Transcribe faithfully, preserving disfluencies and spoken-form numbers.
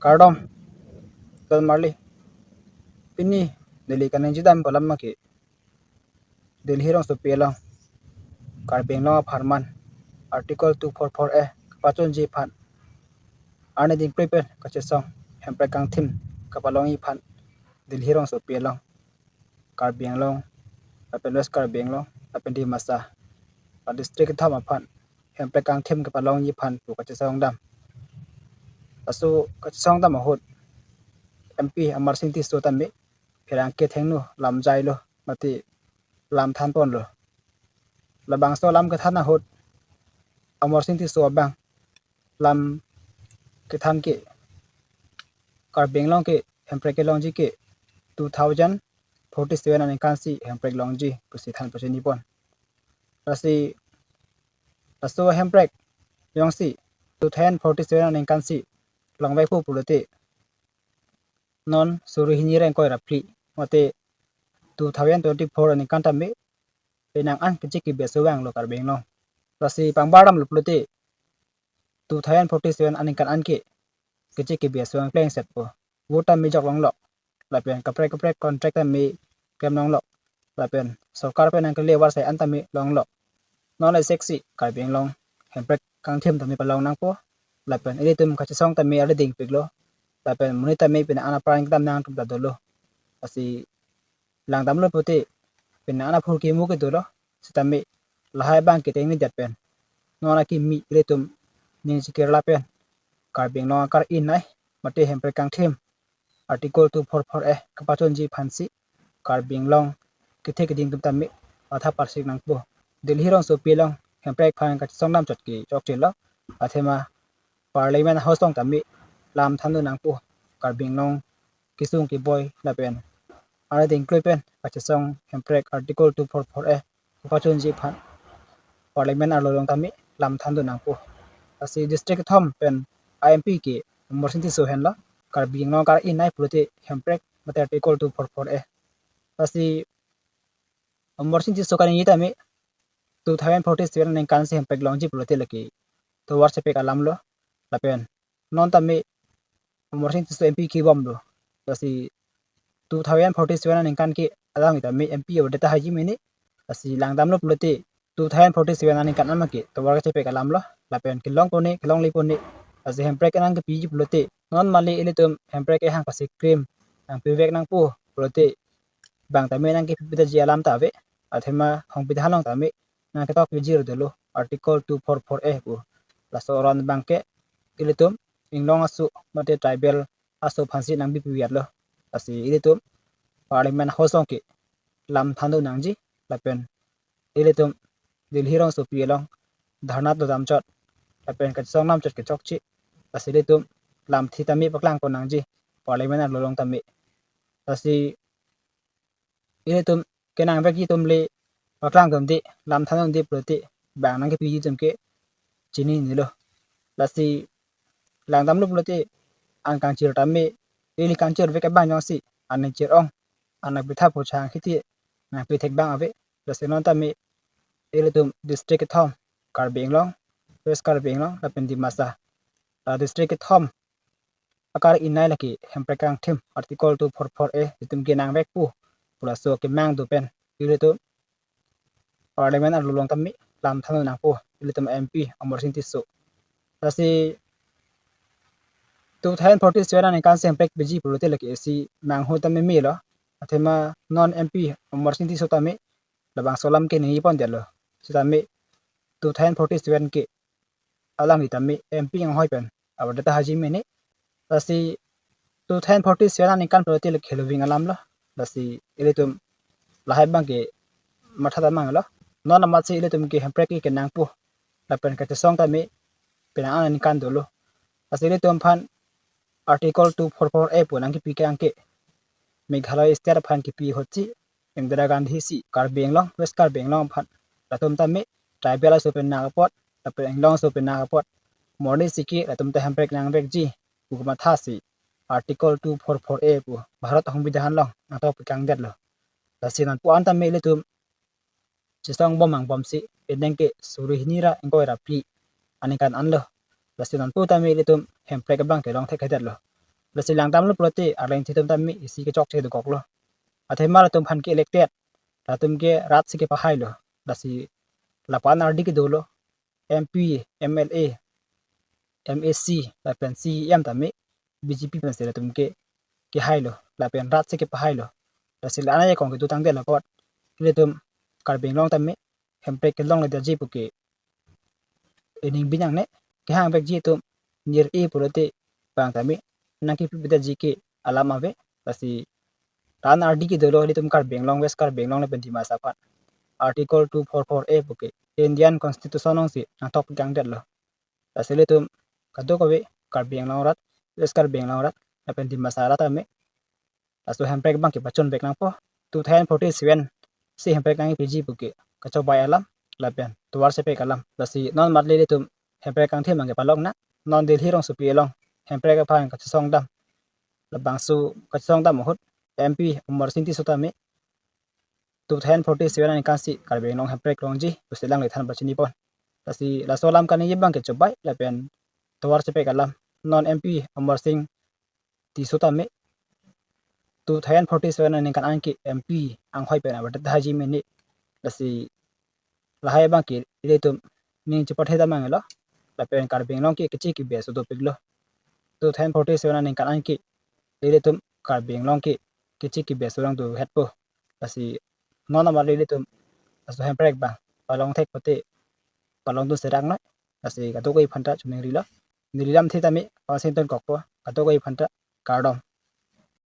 Kardom, Don Marley. Pini neli kaningje dam pu alam ke Delhi rongsopi along Karbi Anglong apharman Article two four four A kapachunji aphan arni dingkri pen kachesong hemprek kangthim kapalongji aphan Delhi rongsopi along Karbi Anglong lapen West Karbi Anglong lapen Dimasa a-district kethom aphan hemprek kangthim kapalongji aphan pu kachesong dam. Laso kachesong dam ahut M P Amarsing Tisso tame pherangke thengno lam jailo mate lam thanponlo. Labangso lam kethan ahut Amarsing Tisso abang lam kethan ke Karbi Anglong ke hemprek kelongji ke two thousand forty-seven aningkan si hemprek longji pusi than pachinipon. Lasi laso hemprek jongsi two thousand forty-seven aningkan si longvekpo pulote non suri hini ra ingkoi ra phli mate two thousand twenty-four aningkan tame penang an kechik kebi aso vanglo Karbi Anglong. Lasi pangbar damlo pulote two thousand forty-seven aningkan an ke kechik kebi aso vang plengsetpo. Vote tame jok longlo. Lapen kaprek kaprek contract tame klem longlo. Lapen sorkar pen nangkele avarsai an tame longlo. Non le seksi Karbi Anglong hemprek kangthim tame palong nangpo. Lapen ilitum kachesong tame ardi dingpiklo. Lapen monit tame penang an apran kedam nang atum ta dolo. Lasi langdamlo pulote penang an aphurkimo ke dolo. Sitame lahai abang ke tengni det pen non akimi ilitum ning chikir lapen Karbi Anglong akar-i nei mate hemprek kangthim Article two four four A kapachunji aphansi Karbi Anglong kethe keding atum tame matha parsik nangpo. Delhi rongsopi along hemprek aphan kachesong dam chot ke chokchelo. Athema Parliament House along tame lam thandun nangpo. Karbi Anglong kesung keboi lapen ardi dingkri pen kachesong hemprek Article two four four A kapachunji aphan Parliament arlo along tame lam thandun nangpo. Lasi district kethom pen a-M P ke Amarsing Tisso henlo. Karbi Anglong akar-i nei pulote hemprek mate Article two four four A. Lasi Amarsing Tisso kaningje tame two thousand forty-seven aningkan si hemprek longji pulote lake tovar chepek alamlo. Lapen non tame Amarsing Tisso M P kebomlo. Lasi two thousand forty-seven aningkan ke alang tame M P avadeta haji mene. Lasi langdamlo pulote two thousand forty-seven aningkan an make tovar kachepek alamlo. Lapen kelongpo ne, kelongle po ne. Lasi hemprek nangkepiji pulote non mali ilitum hemprek kehang pasikrim nangpivek nangpo pulote bang tame nangkepi pita ji alam ta ave. Athema Hongpidhan along tame nangketok piji dolo Article two four four A pu. Laso aron abang ke ilitum inglong aso mate tribal aso aphansi nangbipi viatlo. Lasi ilitum Parliament House along ke lam thandun nangji lapen ilitum Delhi rongsopi along dharna dodam chot lapen kachesong dam chot ke chokche. Lasi ilitum lamthe tame paklangpon nangji Parliament arlo along tame. Lasi ilitum kenangvekji atum le paklangdunde, lam thandunde pulote bang nangkepiji atum ke chininelo. Lasi langdamlo pulote an kangchir tame ili kangchirvek abang jongsi an nangchir-ong, an nangpitha pu chang hiti nangpithek abang ave. Lasi non tame ilitum district kethom Karbi Anglong, West Karbi Anglong lapen Dimasa a-district kethom akar-i nei lake hemprek kangthim Article two four four A itum kenangvekpo pu laso kemang do pen ilitum Parliament arlo along tame lam thandun nangpo ilitum M P Amarsing Tisso. Lasi two thousand forty-seven aningkan si hemprek piji pulote lake isi manghu tame melo. Athema non M P Amarsing Tisso tame labangso alam ke ningjepondetlo. Sitame two thousand forty-seven ke alang tame M P anghoi pen avadeta haji mene. Lasi two thousand forty-seven aningkan pulote le kheloving alamlo. Lasi ilitum lahai abang ke matha damanglo. Non amatsi ilitum ke hemprek ke kenangpo lapen kachesong tame penang an aningkan dolo. Lasi ilitum aphan Article two four four A pu nangkepi kang ke Meghalaya State aphan kepi ahutsi Indira Gandhi si Karbi Anglong, West Karbi Anglong aphan latum tame tribal aso pen nang apot, lapen inglong aso pen nang apot, morni si ke latum ta hemprek nangvekji pu kamathasi Article two four four A pu Bharat Hongpidhan along nangtok pikangdetlo. Lasi nonpu an tame ilitum chesong bom angbomsi penang ke suri hini ra ingkoi ra phli aningkan anlo. Lasi nonpu tame ilitum hemprek abang ke longthek hedetlo. Lasi langdamlo pulote arleng thitum tame isi kechokche dokoklo. Athema latum aphan ke-elected, latum ke rat si kepahailo. Lasi lapu-an ardi kedolo, M P, M L A, M A C lapen C E M tame B J P pensi latum ke kehailo, lapen rat si kepahailo. Lasi la-an ajakong kedotangdet apot, ilitum Karbi Anglong tame hemprek kelongledetji puke ining binang ne, kehang vekji atum nir-e pulote bang tame nangkepipedetji ke alam ave. Lasi la-an ardi kedolo ilitum Karbi Anglong, West Karbi Anglong lapen Dimasa aphan. Article two four four A puke Indian Constitution alongsi nangthok kangdetlo. Lasi ilitum kadokave Karbi Anglong arat, West Karbi Anglong arat lapen Dimasa arat tame laso hemprek abang ke pachun vek nangpo. Two thousand forty-seven si hemprek nangkepiji puke kachobei alam lapen tovar chepek alam. Lasi non matli ilitum hemprek kangthim abang ke palong nang. Non Delhi rongsopi along hemprek aphan kachesongdam, labangso kachesongdam ahut M P Amarsing Tisso tame two thousand forty-seven aningkan si Karbi Anglong hemprek longji pusi alangliphan pachinipon. Lasi laso alam kaningje abang ke chobei lapen tovar chepek alam. Non M P Amarsing Tisso tame two thousand forty-seven aningkan an ke M P anghoi pen avedet tahai ji mene. Lasi lahai abang ke ilitum ning chepathedam nanglo, lapen Karbi Anglong ke kechi kebe so dopiklo. Two thousand forty-seven aningkan an ke ilitum Karbi Anglong ke kechi kebe so nangdohetpo. Lasi non amat ilitum laso hemprek abang palong thek pulote palongdun serak noi. Lasi kadokave aphanta choningrilo. Neli lamthe tame pangchingtun kokpo, kadokave aphanta kardom.